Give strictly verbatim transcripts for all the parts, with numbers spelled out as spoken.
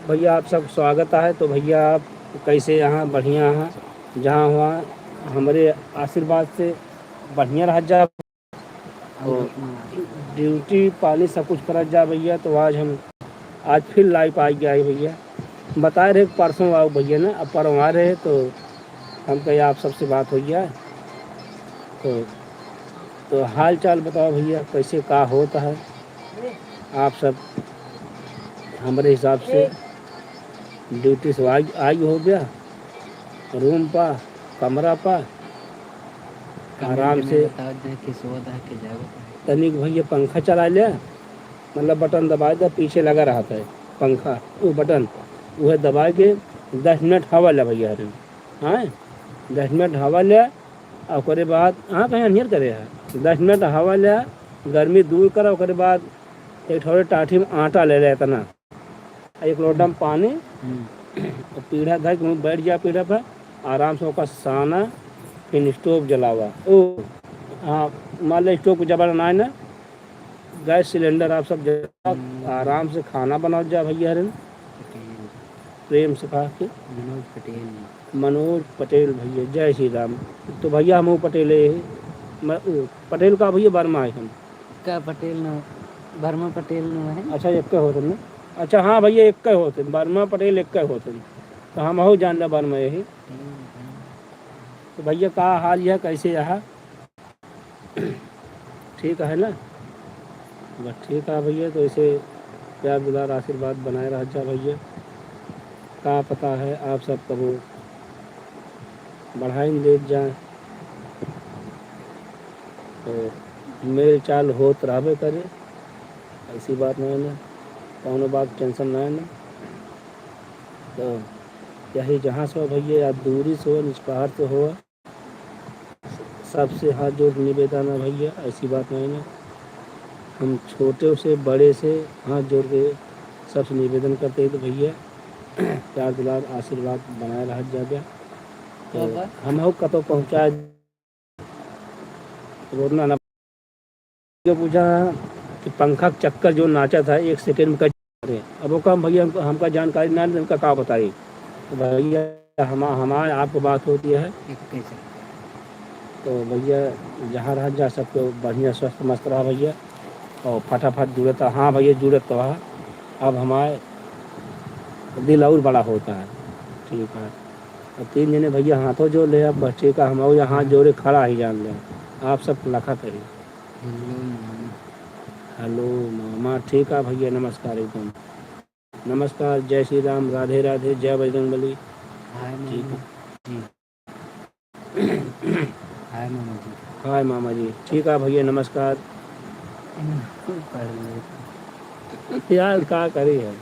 भैया, आप सब स्वागत है। तो भैया, आप कैसे यहाँ? बढ़िया हैं, जहाँ हुआ हमरे आशीर्वाद से बढ़िया रह जा। तो ड्यूटी पानी सब कुछ करत जा भैया। तो आज हम, आज फिर लाइव आ गया है भैया। बताए रहे परसों आओ भैया ना, अब परसों आ रहे तो हम कहे आप सबसे बात हो गया। तो, तो हाल चाल बताओ भैया, कैसे का होता है? आप सब हमरे हिसाब से ड्यूटी से आई, आई हो गया रूम पा, कमरा पा, comment आराम में से बताओ जाए कि सोवत है कि जागत है। तनिक भैया पंखा चला ले, मतलब बटन दबाए दे, पीछे लगा रहत है पंखा, वो बटन, वह दबाए के दस मिनट हवा ले भैया रे, हाँ, दस मिनट हवा ले, और ओकरे बाद, हाँ, कहीं अनियर करे है, दस मिनट हवा ले, गर्मी दूर कर, ओकरे बाद एक ठोरे टाठी में आटा ले ले इतना, एक लोटा में पानी, हम्म। और पीढ़ा धर के वहीं बैठ जा पीढ़ा पर, आराम से ओकर साना, फिर स्टोव जलावा। ओ, हाँ, मान ले स्टोव को जबर ना है ना, गैस सिलेंडर आप सब जला, हम्म। आराम से खाना बनाओ जा भैया हरे। पटेल। प्रेम से कहा के। मनोज पटेल। मनोज पटेल भैया, जय श्री राम। तो भैया हम पटेल है, मैं, ओ, पटेल का भैया वर्मा है हम। का पटेल न, वर्मा पटेल न है? अच्छा, एक होते ना। अच्छा, हाँ भैया, एक होते, वर्मा पटेल एक होते। तो हम हो जान ला वर्मा यही। हम्म, हम्म। तो भैया, का हाल है, कैसे रहा? ठीक है ना? बस ठीक है भैया, तो ऐसे प्यार दुलार आशीर्वाद बनाए रह जा भैया। का पता है आप सब कबो बढ़ाइन देत जाए, तो मेल चाल होत रहबे करे, ऐसी बात नहीं है ना, कौनो बात टेंशन नहीं है ना। तो यही जहाँ से हो भैया, या दूरी से हो, निचपहाड़ से हो, सबसे हाथ जोड़ के निवेदन है भैया, ऐसी बात नहीं है। हम छोटे से बड़े से हाथ जोड़ के सबसे निवेदन करते हैं तो भैया प्यार दुलार आशीर्वाद बनाए रह जाबे। तो बाबा। हम हो कतो पहुँचा रोना ना। ये पूछा कि पंखा के चक्कर जो नाचा था एक सेकंड में कर रहे। अब ओका हम भैया हमको, हमका जानकारी ना है, इनका का बताई। तो भैया हम, हमारे आपको बात होती है। इक्कीस। तो भैया जहाँ रह जा सबको बढ़िया स्वस्थ मस्त रहा भैया। और फटाफट जुड़त, हाँ भैया जुड़त तो रहा। अब हमारे दिल और बड़ा होता है। ठीक है। अब तीन जने भैया हाथों जोड़ ले, अब बस ठीक है, हम और यहाँ हाथ जोड़े खड़ा ही जान ले। आप सब लखा करी। हेलो मामा। हेलो मामा, ठीक है भैया, नमस्कार एकदम। नमस्कार, जय श्री राम, राधे राधे, जय बजरंग बली। हाय ठीक मामा है। जी। हाय मामा जी। हाय मामा जी, ठीक है भैया, नमस्कार। पढ़ ले। यार, का करी है?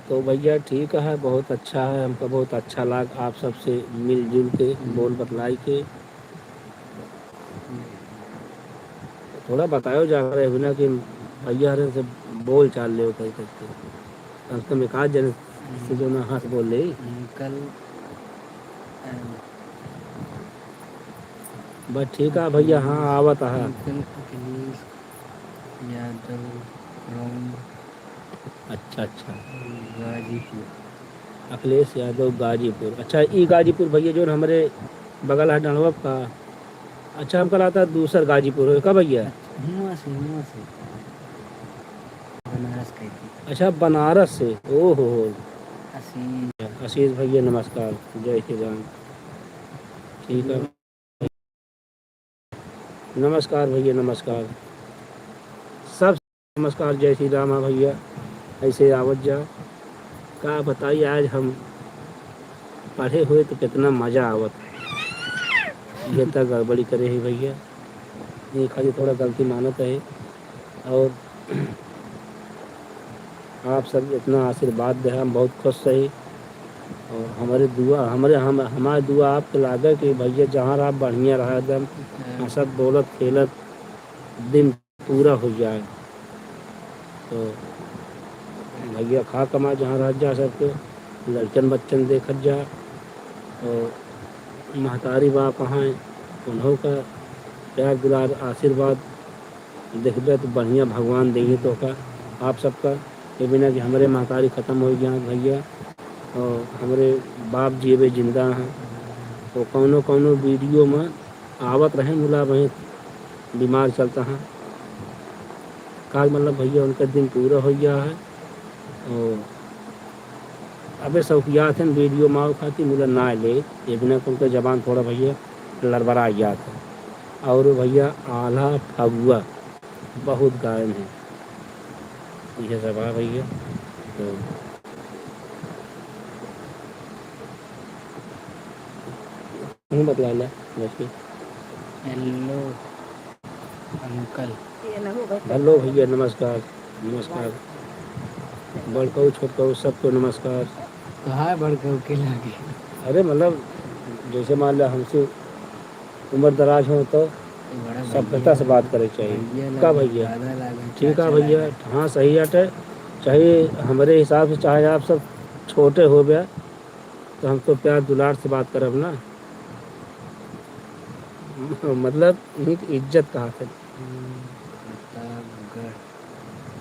तो भैया ठीक है, बहुत अच्छा है, हमका बहुत अच्छा लाग आप सबसे मिलजुल के, बोल बतलाई के। थोड़ा बतायो जा रहे हो ना कि भैया हरे से बोल चाल ले कहीं करके, कम से कम एक आध जने से जो ना हाथ बोल ले। हम्म, कल, अ, बस ठीक है भैया, हाँ, आवत है। अंकल अखिलेश यादव from अच्छा, अच्छा। गाजीपुर। अखिलेश यादव गाजीपुर। अच्छा, ई गाजीपुर भैया जो हमरे बगल है डंडवा का। अच्छा, हमका लगता है दूसर गाजीपुर है का भैया? हुआं से, हुआं से। बनारस कह के। अच्छा, बनारस से। ओहो हो। आशीष। आशीष भैया नमस्कार, जय श्री राम। ठीक है। नमस्कार भैया, नमस्कार। सब नमस्कार, जय श्री राम। हाँ भैया, ऐसे आवत जा। का बताई, आज हम पढ़े हुए तो कितना मजा आवत। ये तो गड़बड़ी करे है भैया, ये खाली थोड़ा गलती मानत है। और आप सब इतना आशीर्वाद दे, हम बहुत खुश रही। और हमारे दुआ, हमारे, हम, हमारे दुआ आपके लागे कि भैया जहाँ रहा बढ़िया रहा, एकदम हंसत बोलत खेलत दिन पूरा हो जाए। तो भैया खा कमा जहाँ रह जा सबके, लड़कन बच्चन देखत जा। और महतारी बा कहाँ है, उन्हों का प्यार दुलार आशीर्वाद देखबे तो बढ़िया भगवान देइहैं तोहका, आप सबका। ये बिना कि हमरे महतारी खतम होइ गया भइया, और हमरे बाप जी अबे जिंदा हैं, तो कौनो कौनो वीडियो में आवत रहे, मुला वहीं बीमार चलता है। का मतलब भइया, उनका दिन पूरा होइ गया है। और अबे शौकिया थे वीडियो में आवे खातिर, मुला ना ले, ये बिना कि उनका जबान थोड़ा भइया लड़बड़ा गया था। और भइया आल्हा फगुआ बहुत गायन है, यह सब है भइया। तो तू बतला ले, जैसे। हेलो अंकल। हेलो भइया, नमस्कार। नमस्कार। बड़कऊ, छोटकऊ, सबको नमस्कार। कहाँ बड़कऊ के लागे? अरे मतलब, जैसे मान लो हमसे उम्र दराज हो तो बड़ा सभ्यता से बात करे के चाहिए। भइया का लागे, भइया? दादा लागे, ठीक है चाचा भइया, लागे। हाँ सही बात है। चाहे हमरे हिसाब से, चाहे आप सब छोटे हो गया, तो हम तो प्यार दुलार से बात करब ना। मतलब, इन्हीं की इज्जत कहा थे। हम्म, प्रतापगढ़।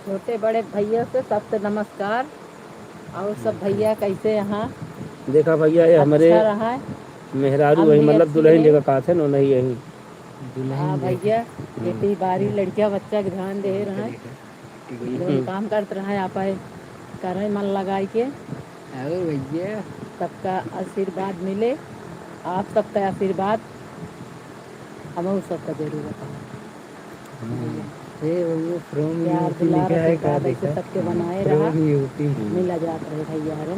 छोटे बड़े भइया से सबसे नमस्कार। और सब भइया कैसे हैं? देखा भइया, ये हमरे अच्छा रहा है। मेहरारू हम वही, भी मतलब अच्छी दुल्हन है। जगह कहा थे ना, नहीं यही। दुल्हन हाँ जगह। भइया, हम्म। खेती बाड़ी, लड़किया बच्चा के ध्यान दे रहा है। ठीक है। जौन हम्म। काम करत रहे, आप आए करें मन लगाई के। अरे भइया। सबका आशीर्वाद मिले, आप सबका आशीर्वाद हमहू सबका जरूरत है। हम्म। भइया। हे भइया, from प्यार U P दुलार लिखा है, का आशीर्वाद ऐसे देखा? सबके हम्म। बनाए रहा। From U P। मिला जात रहे भइया रे।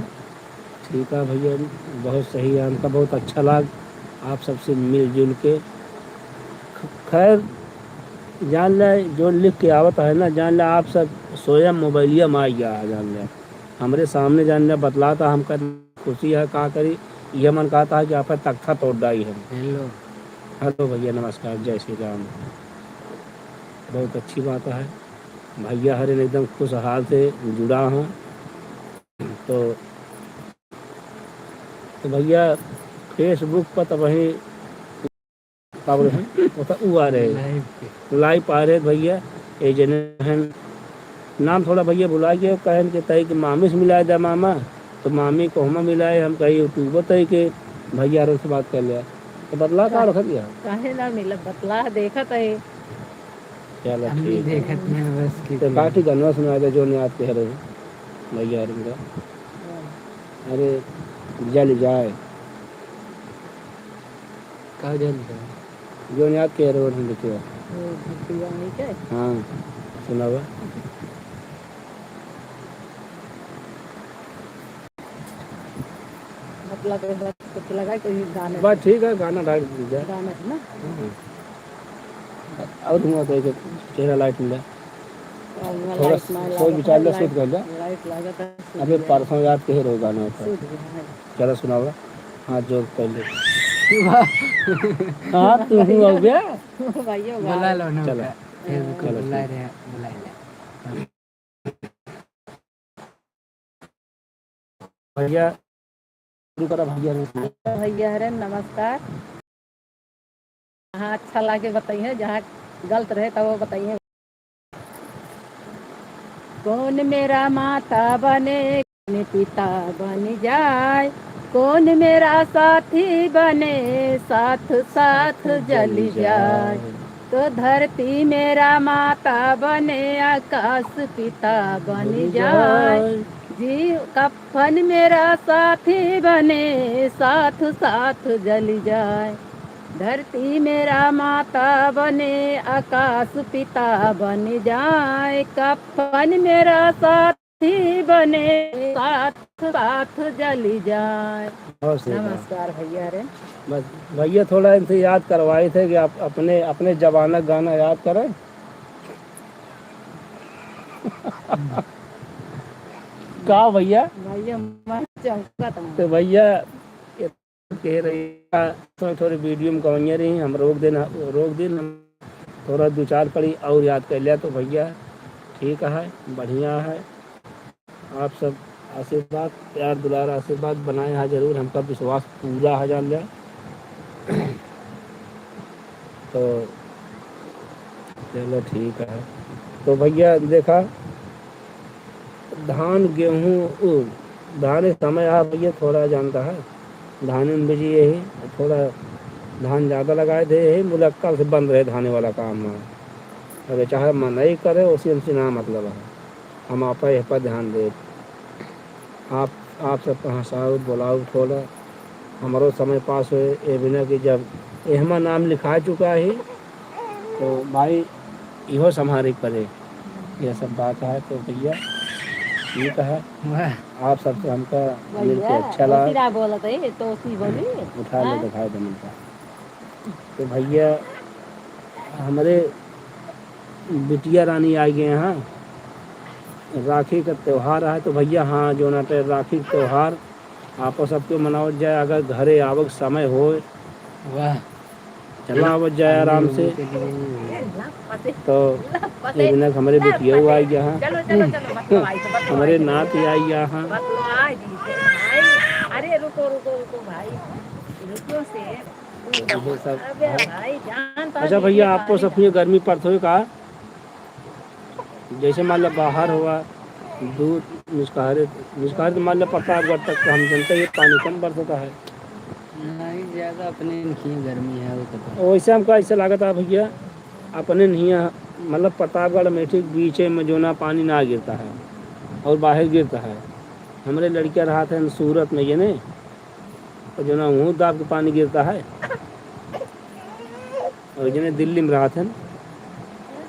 ठीक है भइया, बहुत सही है, हमका बहुत अच्छा लाग आप सबसे मिलजुल के। ख-, खैर, जान ले, जो लिख के आवत है ना, जान ले, आप सब स्वयं मोबाइलिया में आ गया है, जान ले। हमरे सामने, जान ले, बतलाता, हमका खुशी है, का करी, ये मन कहता है कि आप तख्ता तोड़ डाई है। हेलो। हेलो भइया, नमस्कार, जय श्री राम। बहुत अच्छी बात है, भइया हरेन एकदम खुशहाल से जुड़ा हैं। तो, तो भइया, Facebook पर तब वहीं, का बोले हैं? वो तो ऊ आ रहे। Live पे। Live आ रहे भइया, ये जने हैं। नाम थोड़ा भइया भुला गए, कहन के तई के मामी से मिलाए दे मामा, तो मामी को हम मिलाए, हम कहे YouTube तई के भइया हरेन से बात कर लिया। तो बतला का रख दिया? काहे ना मिला, बतला देखत है। चलो, हम भी ठीक है। देखत हैं बस कि तो बाकी गाना सुना दे, जौन याद के रहे, भइया हरेन का। हाँ। अरे, जल जाए। का जल जाए? जौन याद के रहे, हम देखिए। वो भक्ति गाने के? हाँ, सुनावा। मतलब, बस कुछ लगा कि गाना बस ठीक है, गाना डाल दीजिए। गाना है ना? हाँ। और हुआ तो एक चेहरा light मिला। और हुआ थोड़ा light ना सोच लगा, विचार ले, light, सूत गइल बा। Light लगा था, सूत अबे गया। परसों याद के रहो गाना था। सूत गया, हाँ। चलो सुनाओ, हाथ जोड़ पहले। वाह। हाँ, तू हूँ हो गया। भाइयों, बुला लो ना चलो। उनका। Facebook चलो, बुला ठीक। रहे हैं, बुला ले। भइया, शुरू करा भइया रे। भइया रे, नमस्कार। जहाँ अच्छा लागे बताइए, जहाँ गलत रहे तब वो बताइए। कौन मेरा माता बने, कौन पिता बन जाए, कौन मेरा साथी बने, साथ साथ जल जाए। तो धरती मेरा माता बने, आकाश पिता बन जाए। जी, कफन मेरा साथी बने, साथ साथ जल जाए। धरती मेरा माता बने, आकाश पिता बन जाए। कफन मेरा साथ साथी बने, साथ साथ जली जाए। बहुत सही बात। नमस्कार भइया रे। बस भइया थोड़ा इनसे याद करवाए थे कि आप अपने, अपने जमाना गाना याद करें। का भइया? भइया मैं चौंका था। तो भइया कह रही है, थोड़ी, थोड़ी वीडियो में गवैया रही, हम रोक देना, रोक देना, हम थोड़ा दो चार कड़ी और याद कर लिया तो भइया ठीक है, बढ़िया है। आप सब आशीर्वाद, प्यार, दुलार, आशीर्वाद बनाए रहा जरूर, हमका विश्वास पूरा है जान लिया। तो चलो ठीक है। तो भइया देखा, धान गेहूँ, उ, धान के समय आ भइया, थोड़ा जानता है, धान में बिजी यही, थोड़ा धान ज्यादा लगाए दे, यही मुलाकात से बंद रहे धाने वाला काम में। अगर चाहे मनई करे, उसी हमसे ना मतलब है, हम आपा यह पर ध्यान दे। आप, आप सब कहाँ से आओ, बोलाओ थोड़ा, हमरो समय पास होए। ए बिना कि जब एहमा नाम लिखा चुका है, तो भाई इहो संभारे के पड़े। यह सब बात है। तो भइया, ये कहा, वाह। आप सबसे हमका मिल के भइया, अच्छा लगा। ओसी ना बोलत है, तो ओसी बोली। उठा ले, हाँ। दिखाई दे मिलता। तो भइया, हमरे बिटिया रानी आ गए हैं, राखी का त्योहार है, तो भइया, हाँ, जोना पे राखी का त्योहार आपो सबके मनावत जाए। अगर घरे आवक समय होए, वाह। चला आवत जाए आराम से। तो ये बिना हमरे बिटिया आ गया है, चलो, चलो, चलो, बतलो भाई, तो बतलो हमरे भाई, नाती आ गया है। बतलो, आ जी, भाई। अरे, रुको, रुको, रुको भाई, रुको से। ये सब अबे है। भाई, जान तो अच्छा दीजिए भइया, आपको भाई। सब में गर्मी पड़त होई का? जैसे मान लो बाहर हुआ, दूध निष्कारित, निष्कारित मान लो प्रतापगढ़ तक तो हम जनते ही पानी कम बरसता है। नहीं, ज्यादा अपने नहीं गर्मी है, वो तो। वैसे हमको ऐसे लागत है भइया, अपने नहीं है, मतलब प्रतापगढ़ में ठीक बीचे में जोना पानी ना गिरता है और बाहर गिरता है। हमरे लड़कियाँ रहत हैं सूरत में, ये नहीं, और जोना मुँह दाब के पानी गिरता है। और जने दिल्ली में रहत हैं,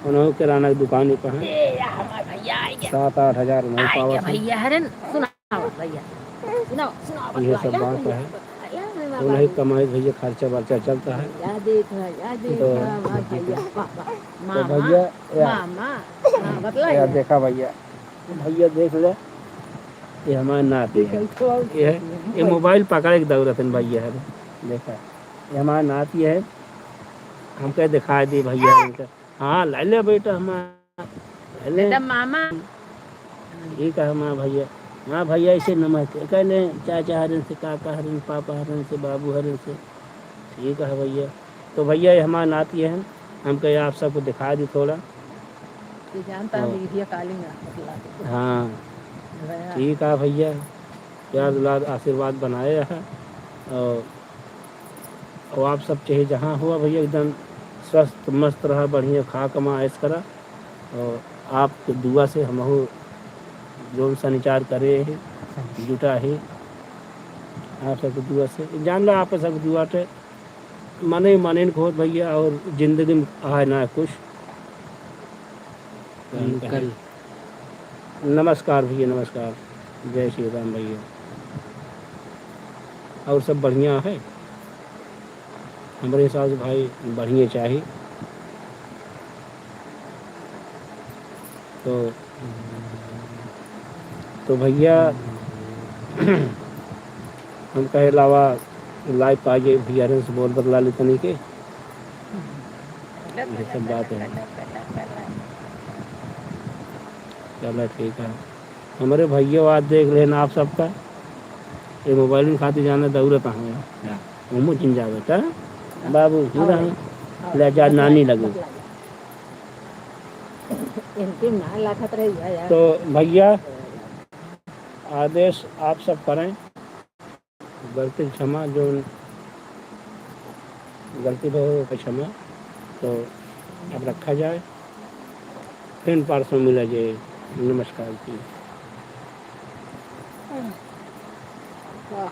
उन्हों किराना की दुकान पर हैं। ए, या हमार भइया आ गया। सात आठ हजार उन्हों आ गया पावत हैं। भइया, हरन, सुनाओ भइया, सुनाओ, सुनाओ, ये बतलाओ, सब या बात भइया, है। या हमार उन्हीं बाबू। कमाई भइया, खर्चा वर्चा चलता है। या देख, या देख, तो हमार भइया, वाह, वाह, तो मामा, भइया, या, मामा, हाँ, बतलाओ या या। देखा भइया, भइया देख ले, ये हमार नाती है। देखो, ये है, ये मोबाइल पकड़े के दौड़त हैं भइया है, देखा, ये हमार नाती है। हमके दिखाई दी भइया इनका। हाँ, ले ले बेटा हमार, ले ले। एकदम मामा। ठीक है, हमार भइया। हाँ भइया, ऐसे नमस्ते कह ले, चाचा हरन से, काका हरन, पापा हरन से, बाबू हरन से। ठीक है भइया। तो भइया, ये हमार नाती है, हम कहे आप सबको दिखा दी थोड़ा। ये जानता है, हाँ। वीडियो कॉलिंग है, मतलब। हाँ। भइया। ठीक है भइया, प्यार दुलार आशीर्वाद बनाए रहा। और और आप सब चाहे जहाँ हुआ भइया, एकदम स्वस्थ मस्त रहा, बढ़िया खा कमा ऐश करा। और आपके दुआ से हमहू जौन सनिचार करे हैं, जुटा है, आप सबके दुआ से। जान ला, आप सबके दुआ से मने, मने न होत भइया, और जिंदगी में आए ना कुछ। अंकल। नमस्कार भइया, नमस्कार। जय श्री राम भइया। और सब बढ़िया है? हमरे हिसाब से भाई बढ़िया चाही। तो, तो भइया, हम कहे अलावा live पे आइए, भइया हरन से बोल बतला ले तनी के। ये सब बात है। चलो ठीक है। हमरे भइया आज देख लेन आप सबका। ये मोबाइल में खातिर जाना दौड़त है। हाँ। उमो जिन जावे का। बाबू, पूरा हाँ। ले जा नानी लगे। इनके ना लाखत रही है यार। तो भइया, आदेश आप सब करें। गलती क्षमा, जो गलती भय हो, क्षमा। तो अब रखा जाए, फिर परसों मिला जाए। नमस्कार जी। वाह।